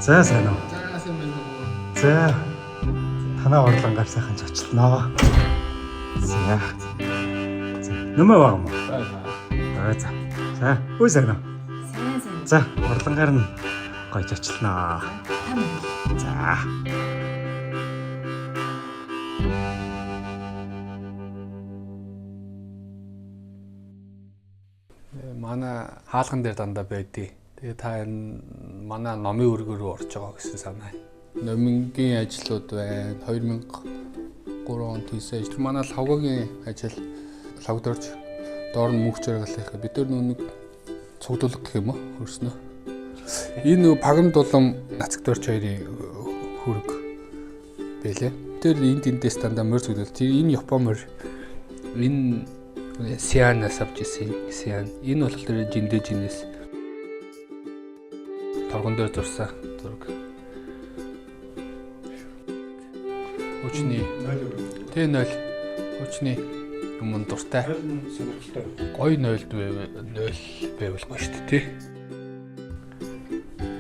За, сайн уу? За, сайн байна уу? За. Танаа орлонгаар сайхан зочлноо. За. За. Нөмөө баг юм уу? За, за. За, үгүй сайн уу? Сайн сайн. За, орлонгаар нь гоё зочлноо. Та мөн. За. Манай хаалган дээр дандаа байдیں۔ Тэгээ та энэ манай номын өргөө рүү орж байгаа гэсэн санаа. Номингийн ажлууд байна. 2003 онд хийсэн ажил. Манай лавгагийн ажил лавгад орж доор нь мөнх жаргалах. Бид нар нэг цуглуулга гэх юм уу хөрснөө. Энэ нөгөө пагам дулам нацагт орч хоёрын хөрөг байлээ. Тэр энд эндээс дандаа морь цуглуул. Тэр энэ Япон морь, энэ Сианаас авч ирсэн Сиан. Энэ болохоор жиндэ жинээс торгон дээр зурсан зураг. Хүчний Тэ 0. Хүчний юм дуртай. Сонирхолтой. Гой 0 0 байвал гоё шүү дээ, тий.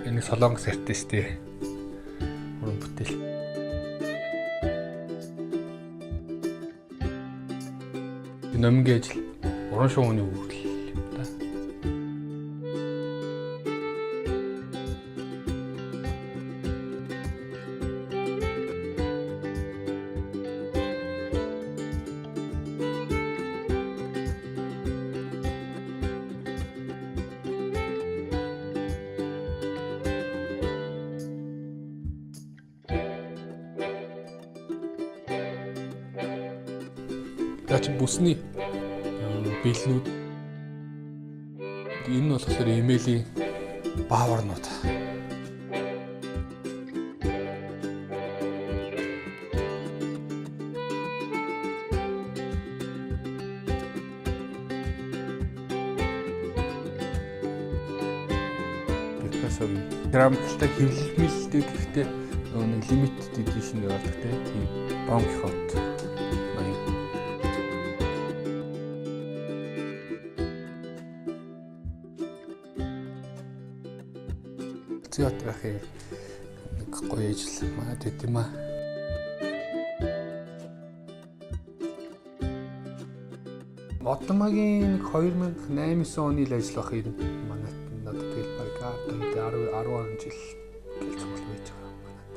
Энэ Солонгос артист тий. Уран бүтээл. Номингийн ажил уран шуугны үйлдэл юм да. За чи бүсний бэлнүүд, энэ нь болохоор эмээлийн бааварнууд. Пикассогийн керамиктай хэвлэлмэлтэй, гэхдээ нөгөө нэг limited edition гэдэг тийм Дон Кихот маяг. Зүйт байхыг нэг гоё ажил манай дэд юм аа. Модмагийн нэг 2008 оны л ажил байх юм. Манай надад тэгэл баг одоо 10 10 жил гэл цугл байж байгаа манад.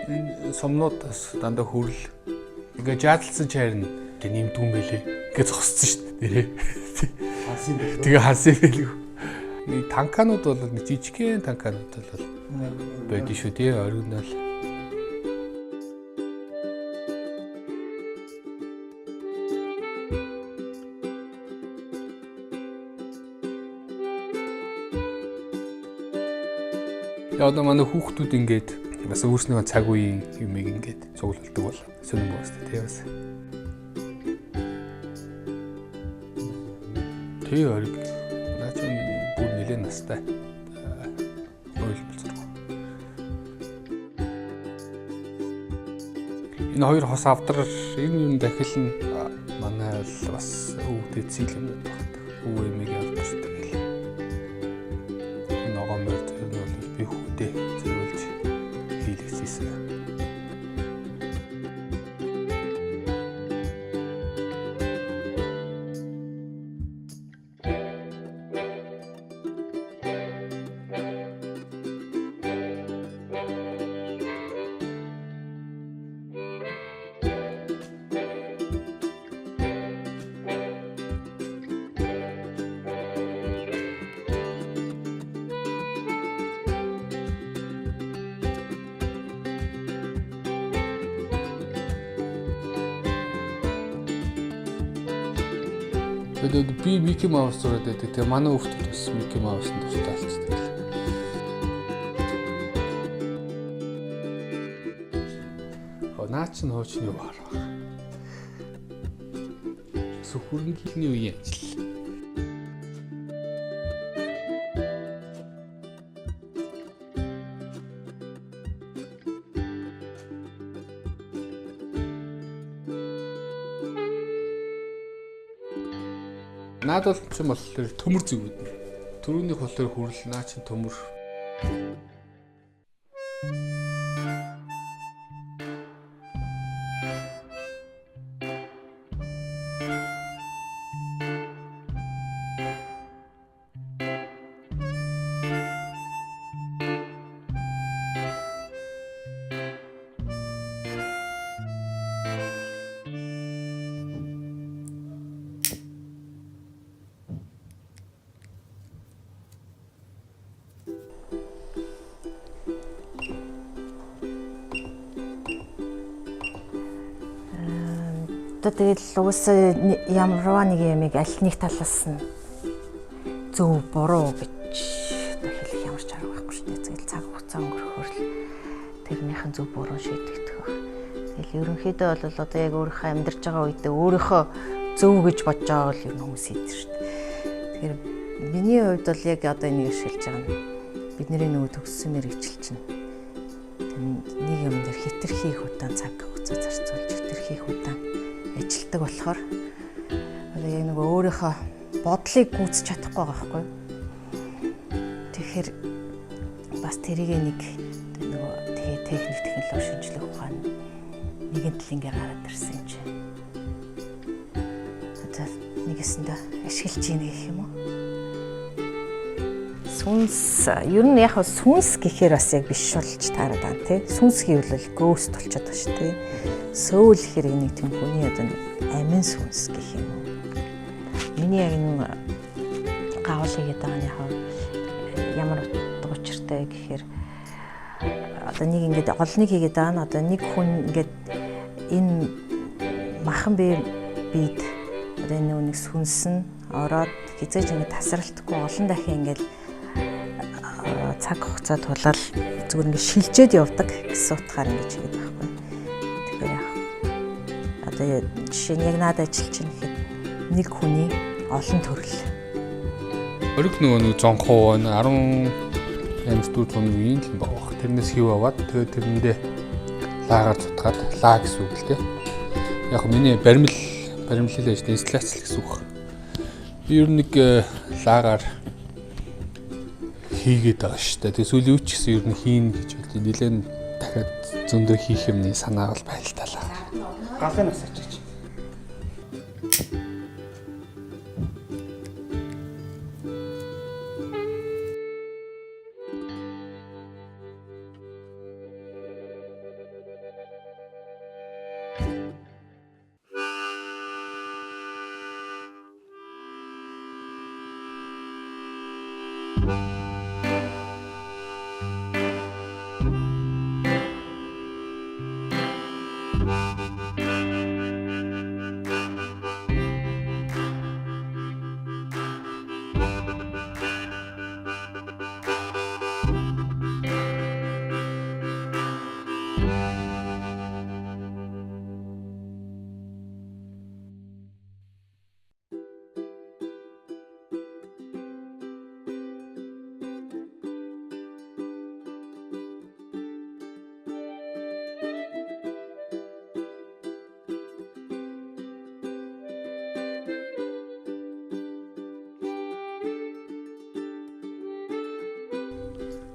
Энэ сумнууд бас дандаа хүрл. Ингээ жаадалсан чайр нь тэг нэмдгүн мэлээ. Ингээ зогссон шүү дээ. Нэрээ. Хансын бэлэг. Тэгээ хансын бэлэг. Нэг танканууд бол нэг жижигхэн танканууд бол байдэн шүү дээ. Оригинал. Яг одоо манай хүүхдүүд ингээд бас өөрснийхөө цаг үеийн юмыг ингээд цуглуулдаг бол сонирн боос тий бас. Тий ориг. Наа чи бүр нэлээд настай. Ойлголцоо. Энэ хоёр хос авдар энэ юм дахил нь манай л бас өвдөд зил юмнууд байна. Өвөө эмээгийн авдар тэгэл. Энэ ногоон морь тэр нь бол би хүүдээ зориулж хийлгэжсэн. Тэгээд би Микки Маус зураад байдаг. Тэгээ манай хүүхдүүд бас Микки Маусанд дуртай болчихдог. Оо наа чин хуучны баар баг. Сүхүрэнгэлний үеийн ажил. Наад бол ч юм болохоор төмөр зүг үүднэ. Төрүүнийх болохоор хүрэл, наа чин төмөр. Одоо тэгэл угаасаа ямарваа нэг ямыг аль нэг талаас нь зөв буруу гэж одоо хэлэх ямар ч арга байхгүй шүү дээ. Тэгэл цаг хугацаа өнгөрөхөөр л тэрнийхэн зөв буруу шийдэгдэх байх. Тэгэл ерөнхийдөө бол одоо яг өөрийнхөө амьдарч байгаа үедээ өөрийнхөө зөв гэж бодож байгааг л ер нь хүмүүс хийдэг шүү дээ. Тэгэхээр миний хувьд бол яг одоо энийг ашиглаж байгаа нь бидний нөгөө төгссөн мэргэжил чинь тэр нэг юм дээр хэтэрхий их удаан цаг хугацаа зарцуулж хэтэрхий их удаан ажилтдаг болохоор одоо яг нөгөө өөрийнхөө бодлыг гүйцэж чадахгүй байгаа байхгүй юу? Тэгэхээр бас тэрийг нэг нөгөө тэгээ техник технологи шинжлэх ухаан нэгэн тал ингээ гараад ирсэн юм чи. Одоо нэгэсэндээ ашиглаж ийн гэх юм уу? Сүнс ер нь яг сүнс гэхээр бас яг биш болж таарад байгаа тий. Сүнс гэвэл ghost болчиход байгаа шүү тий. Soul гэхээр нэг тийм хүний одоо нэг амин сүнс гэх юм уу. Миний яг энэ гавл хийгээд байгаа нь яг ямар утга учиртай гэхээр одоо нэг ингээд олныг хийгээд байгаа нь одоо нэг хүн ингээд энэ махан бие бид одоо энэ нэг сүнс нь ороод хизээж ингээд тасралтгүй олон дахин ингээд цаг хугацаа тулаал зүгээр ингээд шилжээд явдаг гэсэн утгаар ингэж хийгээд байгаа байхгүй. Тэгэхээр яг одоо жишээ нь яг надад ажиллаж чинь гэхэд нэг хүний олон төрөл. Ориг нөгөө нэг зонхоо байна. 18 дэх зууны үеийн л байгаа. Тэрнээс хив аваад тэгээ тэрэндээ лаагаар цутгаад лаа гэсэн үг л дээ. Яг миний баримл баримлал байж инсталляц л гэсэн үг. Би ер нь нэг лаагаар хийгээд байгаа шүү дээ. Тэгээ сүүлийн үуч гэсэн ер нь хийн гэж бодсон. Нилээн дахиад зөндөө хийх юмны санаа бол байдалтай л байгаа. Галын нас ачаач.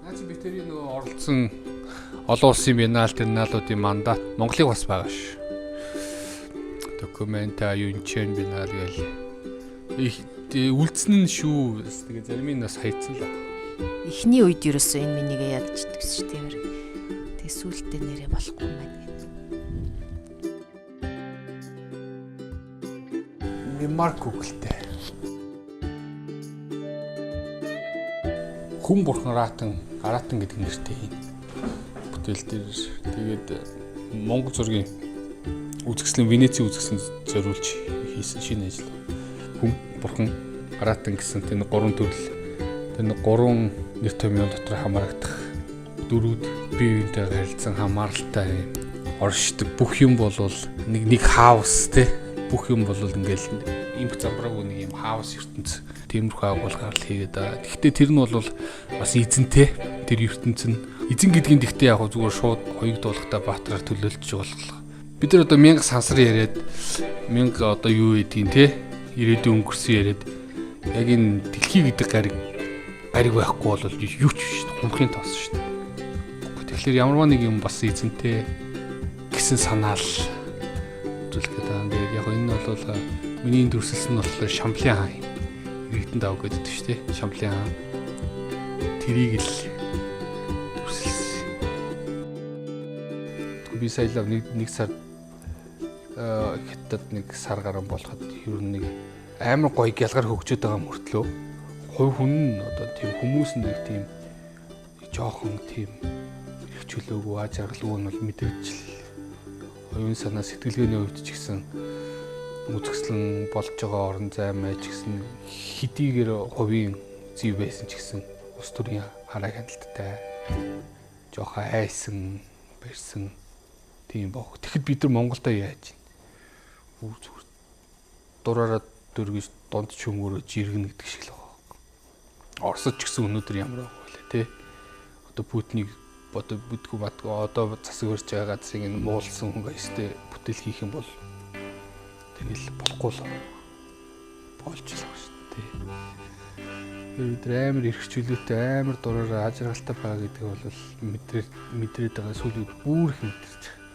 Наа чи битэрийн нөгөө оролцсон олон улсын биенал терминалуудын мандат Монголыг бас байгаа ш. Документа юнчэн биенал гэл их үлдсэн нь шүү. Тэгээ зарим нь бас хайцсан л. Эхний үед ерөөсөө энэ минийгээ ядчихдаг гэсэн шүү дээ. Тэгээ сүүлдээ нэрээ болохгүй юм байна гэдэг. Мемарк үгэлтэй. Хүн бурхан ратан, гараатан гэдэг нэртэй юм. Бүтээл дээр тэгээд Монгол зургийн үзэсгэлэн Венецийн үзэсгэлэн зориулж хийсэн шинэ ажил. Хүн бурхан гараатан гэсэн тэр гурван төрөл тэр гурван нэр томьёон дотор хамаарагдах дөрүүд бие биентэй харилцан хамааралтай юм оршдог бүх юм болвол нэг нэг хаус те бүх юм болвол ингээл имх замбраагүй нэг юм хаус ертөнц тиймэрхүү агуулгаар л хийгээд байгаа. Гэхдээ тэр нь бол бас эзэнтэй тэр ертөнц нь эзэн гэдгийн тэгтээ яг зүгээр шууд хоёрдуулахтаа баатраар төлөөлж болох. Бид нар одоо 1000 сансар яриад 1000 одоо юу гэдгийг те ирээдүйн өнгөрсөн яриад Яг энэ дэлхий гэдэг гариг гариг байхгүй бол юу ч биш шүү дээ. Хумхын тоос шүү дээ. Тэгэхээр ямарваа нэг юм бас эзэнтэй гэсэн санаал үзүүлэх гэдэг. Тэгээд яг энэ нь бол миний дүрсэлсэн нь болохоор Шамлын хаан юм. Иргэдэн дав гэдэг шүү дээ. Шамлын хаан. Тэрийг л дүрсэлсэн. Би сая л нэг сар хятад нэг сар гарan болоход ер нь нэг амар гоё гялгар хөгжөөд байгаа мөртлөө хувь хүн нь одоо тийм хүмүүс нэг тийм жоохон тийм эрх чөлөөгөө аж аргалгүй нь бол мэдрэгдэл оюун санаа сэтгэлгээний хувьд ч гэсэн үзэсгэлэн болж байгаа орон зай маяг ч гэсэн хэдийгээр хувийн зүй байсан ч гэсэн улс төрийн хараа хяналттай жоохон айсан барьсан тийм бог. Тэгэхэд бид нар Монголдо яаж юм? Зүгээр дураараа дөргиж дунд чөмгөрөө жиргэнэ гэдэг шиг л байгаа. Оросд ч гэсэн өнөөдөр ямар байгаа вэ те? Одоо Путинийг одоо бүдгүү бадгүй одоо засаг барьж байгаа газрыг энэ муулсан хүн өстэй бүтээл хийх юм бол тэгэл болохгүй л болж л байгаа шүү дээ. Бид нар амар эрх чөлөөтэй, амар дураараа аж аргалтай байгаа гэдэг бол мэдрээд байгаа сүүлийн үед бүр их мэдэрч байгаа.